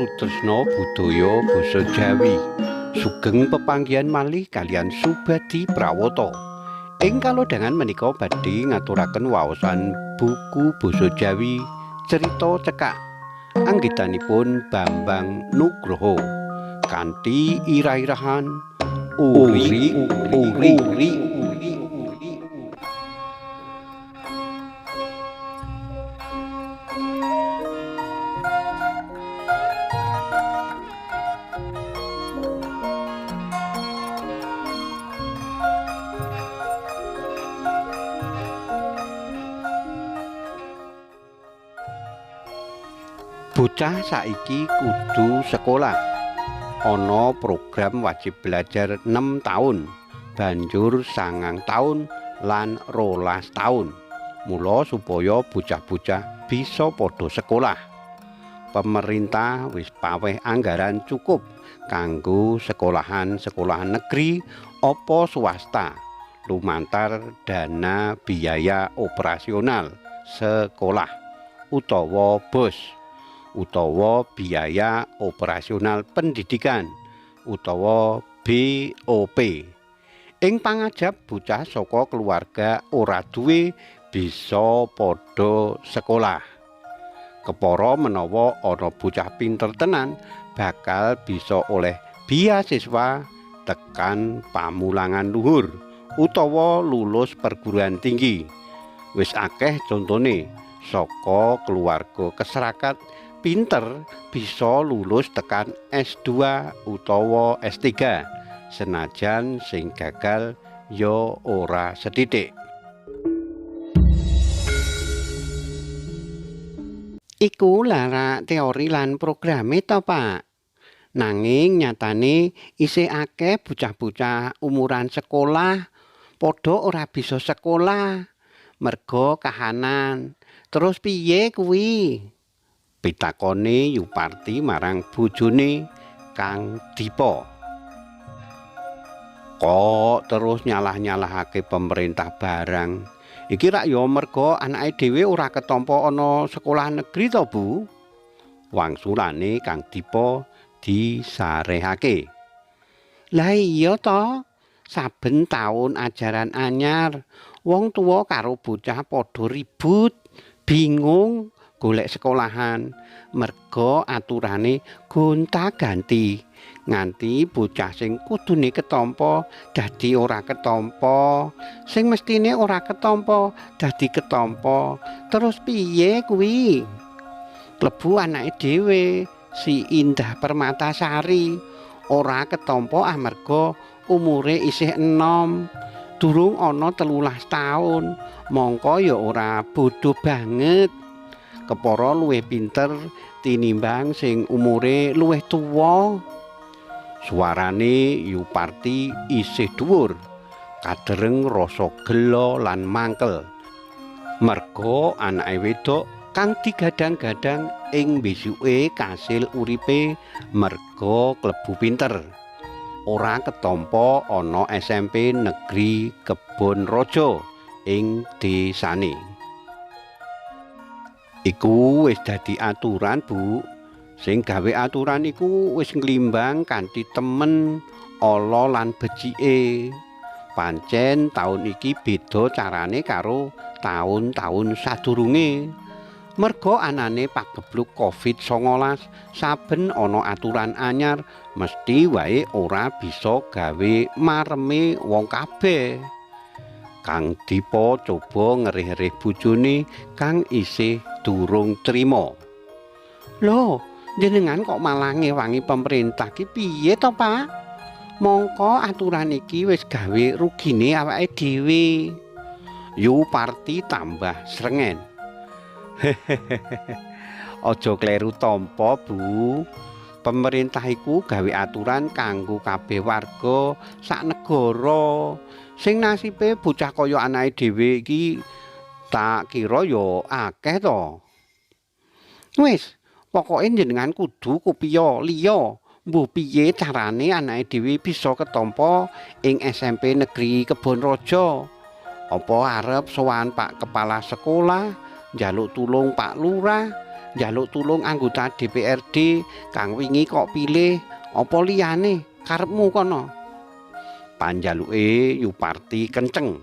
Sutresna Budaya Basa Jawi. Sugeng pepanggihan malih kaliyan Subadi Prawata. Ing kalodhangan menika badhe ngaturaken waosan buku basa Jawi Cerita Cekak anggitanipun Bambang Nugroho kanthi irah-irahan Uri Uri Uri. Bocah saiki kudu sekolah. Ana program wajib belajar 6 taun, banjur 9 taun lan 12 taun. Mula supaya bocah-bocah bisa padha sekolah. Pemerintah wis paweh anggaran cukup kanggo sekolahan-sekolahan negeri apa swasta lumantar dana biaya operasional sekolah utawa BOS utawa biaya operasional pendidikan utawa BOP. Ing pangajab bocah saka keluarga ora duwe bisa padha sekolah. Kepara menawa ana bocah pinter tenan bakal bisa oleh beasiswa tekan pamulangan luhur utawa lulus perguruan tinggi. Wis akeh contone saka keluarga keserakat pinter bisa lulus tekan S2 utawa S3, senajan sing gagal ya ora sethithik. Iku lara teori lan programe to, Pak. Nanging nyatane isih akeh bocah-bocah umuran sekolah padha ora bisa sekolah merga kahanan. Terus piye kuwi? Pitakone Yuparti marang bojone Kang Dipa. Kok terus nyalah-nyalahake pemerintah barang? Iki rak ya merga anake dhewe ora ketampa ana sekolah negeri to, Bu? Wangsulane Kang Dipa disarehake. Lah iya to, saben taun ajaran anyar, wong tuwa karo bocah padha ribut, bingung golek sekolahan merga aturane gonta-ganti nganti bocah sing kudune ketampa dadi ora ketampa, sing mestine ora ketampa dadi ketampa. Terus piye kuwi? Klebu anake dhewe si Indah Permatasari ora ketampa amarga umure isih enom, durung ana 13 taun, mongko ya ora bodho banget. Kepara luwih pinter tinimbang sing umure luwih tuwa. Suarane Yuparti isih dhuwur, kadereng rasa gela lan mangkel merga anake wedok kang digadang-gadang ing besuke kasil uripe merga klebu pinter ora ketampa ana SMP Negeri Kebon Raja ing desane. Iku wis dadi aturan, Bu. Sing gawe aturan iku wis nglimbang kanthi temen ala lan becike. Pancen taun iki beda carane karo taun-taun sadurunge. Merga anane pagebluk Covid-19, saben ana aturan anyar mesti wae ora bisa gawe mareme wong kabeh. Kang Dipa coba ngerih-erih bojone kang isih durung trima. Lho, jenengan kok malah ngewangi pemerintah ki piye to, Pak? Mongko aturan iki wis gawe rugine awake dhewe. Yuparti tambah srengen. Aja kleru tampa, Bu. Pemerintah iku gawe aturan kanggo kabeh warga sak negara. Sing nasibe bocah kaya anake dhewe iki tak kira ya akeh to. Wis, pokoke jenengan kudu kupiya liya mbuh piye carane anake dhewe bisa ketampa ing SMP Negeri Kebon Raja. Apa arep sowan Pak Kepala Sekolah, njaluk tulung Pak Lurah, njaluk tulung anggota DPRD kang wingi kok pilih apa liyane karepmu kono. Panjaluke Yuparti kenceng.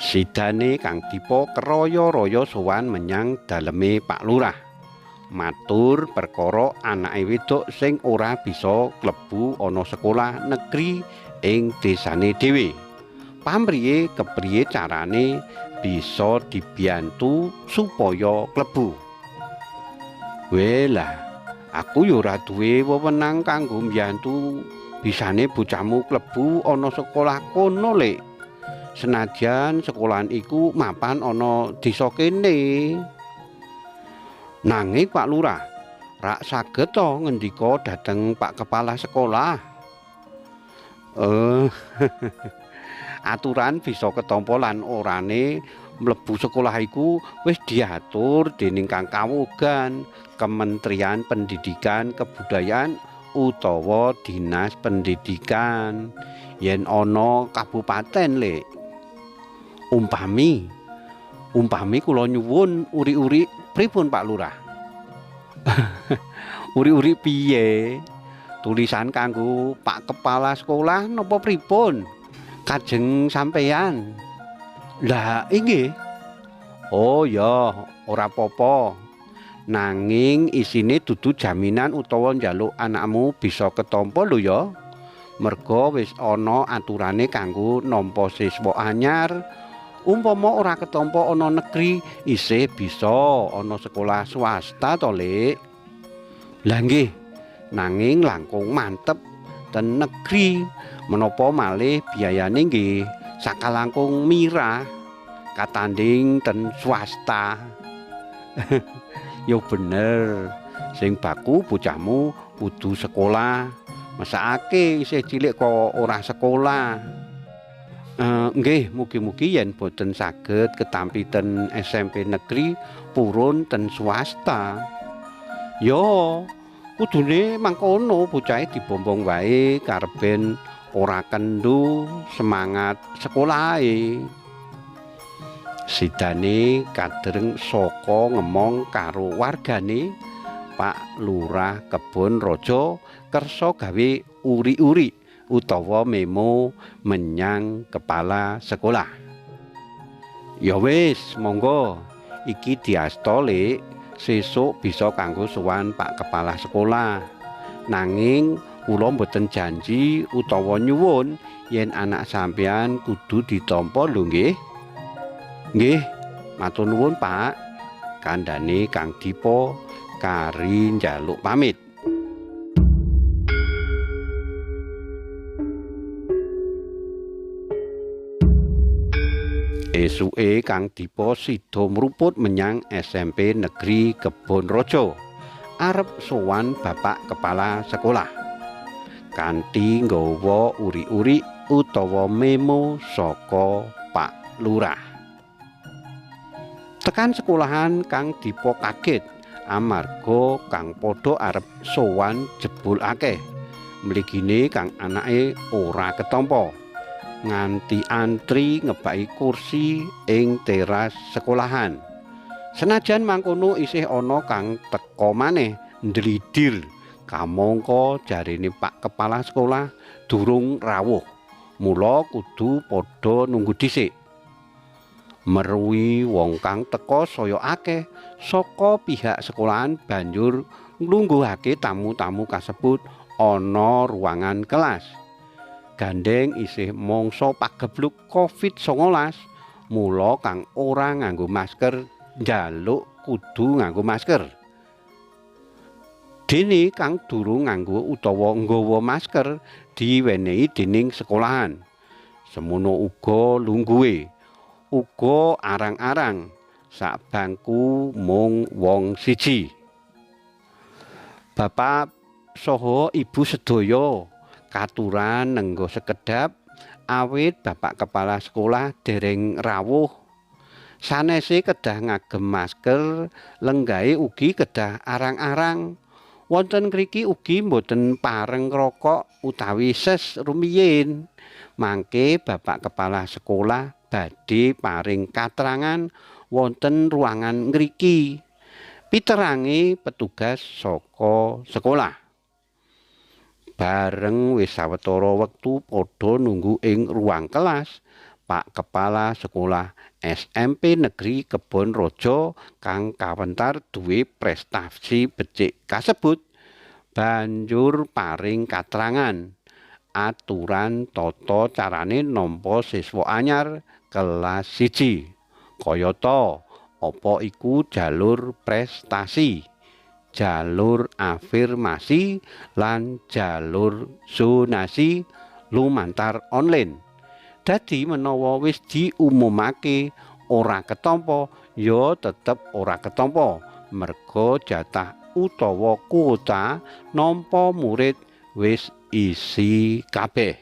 Sidane Kang Dipa keraya-raya sowan menyang daleme Pak Lurah. Matur perkara anake wedok sing ora bisa klebu ana sekolah negeri ing desane dhewe. Pamriye kepriye carane bisa dibiyantu supaya klebu. Welah, aku yo ora duwe wewenang kanggo mbiyantu bisane bocahmu klebu ana sekolah kono, Lek. Senajan sekolahan iku mapan ana desa kene. Nanging Pak Lurah, rak saged to ngendika dhateng Pak Kepala Sekolah. Aturan bisa ketampa lan orane mlebu sekolah iku wis diatur dening kang kawogan, Kementerian Pendidikan Kebudayaan utawa Dinas Pendidikan yen ana kabupaten, Lek. Umpami kula nyuwun uri-uri pripun Pak Lurah? Uri-uri piye? Tulisan kanggo Pak Kepala Sekolah napa pripun? Kajeng sampeyan. Lah inggih. Oh ya, ora apa-apa. Nanging isine dudu jaminan utawa njaluk anakmu bisa ketampa lho ya. Merga wis ana aturane kanggo nampa siswa anyar. Umpama ora ketampa ana negeri, isih bisa ana sekolah swasta to, Lek. Lah nggih, nanging langkung mantep ten negeri, menapa malih biayane nggih sakalangkung mirah katanding ten swasta. Yo bener, sing baku bocahmu kudu sekolah. Mesakake isih cilik kok ora sekolah. Nggih, mugi-mugi yen boten saged ketampi ten SMP negeri purun ten swasta. Yo, kudune mangkono bocahe dibombong wae karben ora kendu semangat sekolahe. Sidane kadreng saka ngemong karo wargane, Pak Lurah Kebon Raja kersa gawe uri-uri utawa memo menyang kepala sekolah. Ya wis, monggo iki diasta, Lek, sesuk bisa kanggo sowan Pak Kepala Sekolah. Nanging kula mboten janji utawa nyuwun yen anak sampeyan kudu ditampa lho nggih. Nggih, matur nuwun Pak. Kandhane Kang Dipa kari njaluk pamit. Esuke Kang Dipa sida mruput menyang SMP Negeri Kebon Raja arep sowan Bapak Kepala Sekolah kanthi nggawa uri-uri utawa memo saka Pak Lurah. Tekan sekolahan Kang Dipa kaget amarga kang padha arep sowan jebul akeh. Mligine kang anake ora ketampa. Nganti antri ngebaki kursi ing teras sekolahan. Senajan mangkono isih ana kang teka maneh ndlidir kamangka jarene Pak Kepala Sekolah durung rawuh. Mula kudu padha nunggu dhisik. Meruwi wong kang teka saya akeh saka pihak sekolahan banjur nglungguhake tamu-tamu kasebut ana ruangan kelas. Gandeng isih mangsa pagebluk Covid-19, mula kang ora nganggo masker njaluk kudu nganggo masker. Dene kang durung nganggo utawa nggawa masker diwenehi dening sekolahan. Semono uga lungguhe, uga arang-arang sak bangku mung wong siji. Bapak saha ibu sedaya katuran nenggo sekedap awit Bapak Kepala Sekolah dereng rawuh. Sanese kedah ngagem masker, lenggahe ugi kedah arang-arang. Wonten ngriki ugi mboten pareng rokok utawi ses rumiyin. Mangke Bapak Kepala Sekolah badhe paring katrangan wonten ruangan ngriki. Piterange petugas saka sekolah. Bareng wis sawetara wektu padha nunggu ing ruang kelas, Pak Kepala Sekolah SMP Negeri Kebon Rojo kang kawentar duwe prestasi becik kasebut banjur paring katrangan aturan tata carane nampa siswa anyar kelas 1. Kayata apa iku jalur prestasi, jalur afirmasi lan jalur zonasi lumantar online. Dadi menawa wis diumumake ora ketampa, ya tetep ora ketampa merga jatah utawa kuota nampa murid wis isi kabeh.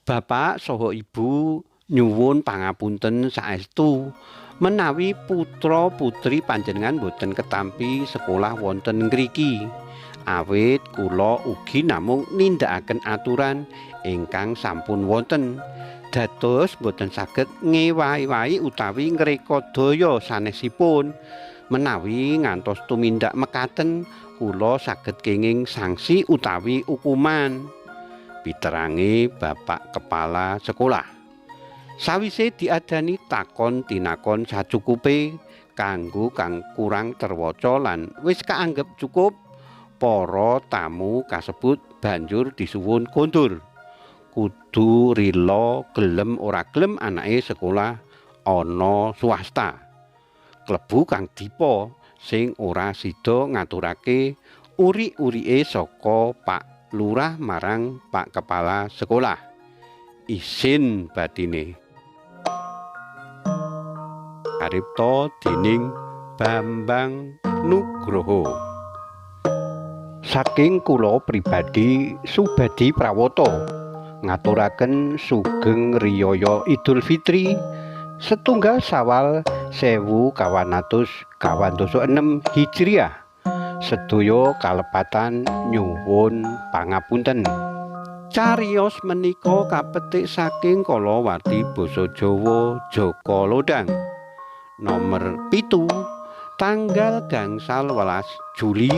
Bapak saha Ibu nyuwun pangapunten saestu menawi putra putri panjenengan boten ketampi sekolah wonten ngriki. Awit kula ugi namung nindakaken aturan ingkang sampun wonten. Dados boten saged ngewahi-wahi utawi ngrekodaya sanesipun. Menawi ngantos tumindak mekaten, kula saged kenging sanksi utawi hukuman. Piterange Bapak Kepala Sekolah. Sawise diadani takon tinakon sacukupe kanggo kang kurang terwaca lan wis kaanggep cukup, para tamu kasebut banjur disuwun kondur. Kudu rila gelem ora gelem anake sekolah ana swasta. Klebu Kang Dipa sing ora sida ngaturake uri-urike saka Pak Lurah marang Pak Kepala Sekolah. Isin batine. Karipta dening Bambang Nugroho. Saking kula pribadi Subadi Prawoto ngaturaken sugeng riyaya Idul Fitri setunggal Sawal 1446 Hijriah. Sedaya kalepatan nyuwun pangapunten. Cariyos menika kapetik saking kalawarti basa Jawa Jaka Lodhang nomor 7 tanggal 18 Juli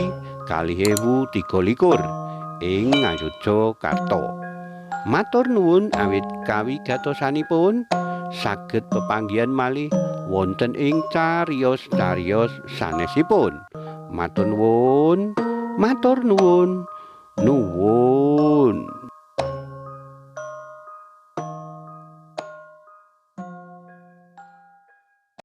2023 ing Ngayogyakarta. Matur nuwun awit kawigatosanipun saged pepanggihan malih wonten ing cariyos-cariyos sanesipun. Matur nuwun, matur nuwun, nuwun.